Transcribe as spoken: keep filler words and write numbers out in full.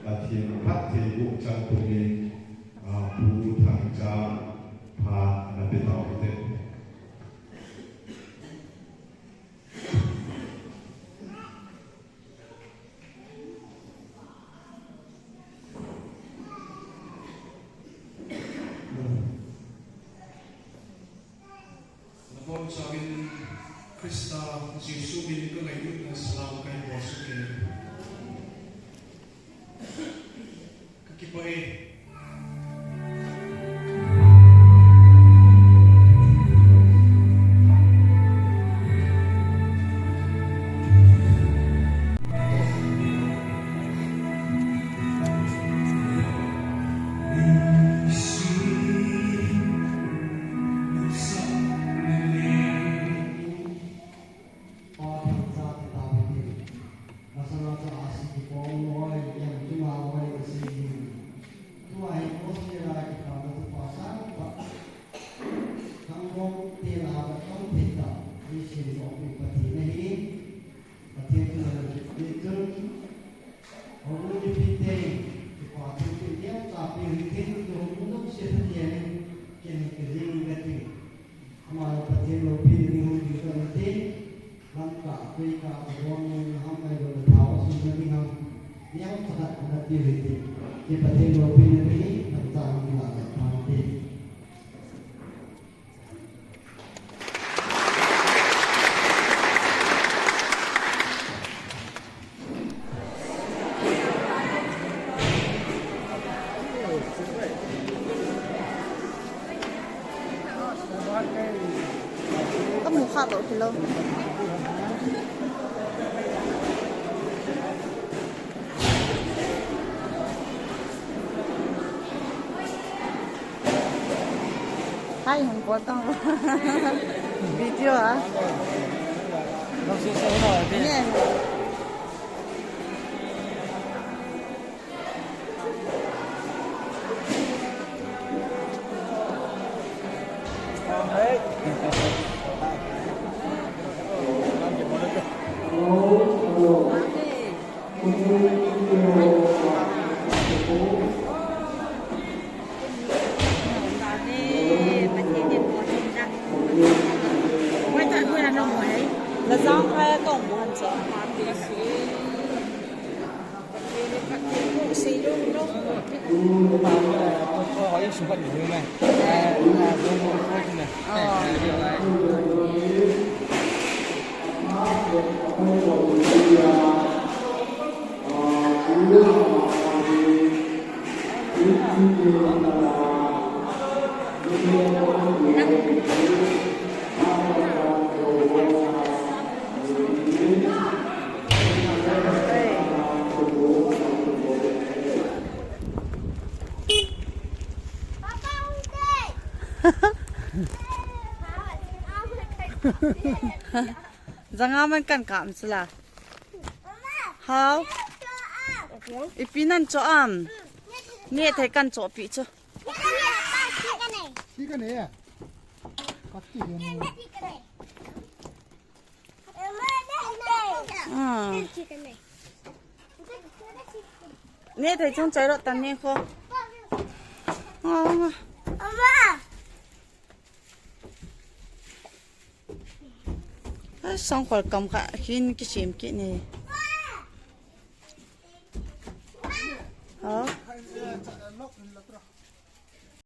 Pathen phattheiboh chang pumin, ah, Pu Thangcha phat ana pe tau hite. Nabonchauvin Christa Jesu min ka ngailutna salam kahin bolsuh e. Ka kipah e. Kati ve ti, ki Pathen loupina te hi, Pathen la la pha te. Ka mu kha to kilo. Hai, hung bol tang. Video ah. Nge. Janga man kan kam sila. Hao. Ipi nan cho am. Nge thei kan cho pi cho. Ti ka ne ya. Pati ya. Ah. Nge thei chung chai ro tan ne ko. Ah. Ai, sangkhol kam kha hin kisem kit ni. Ha?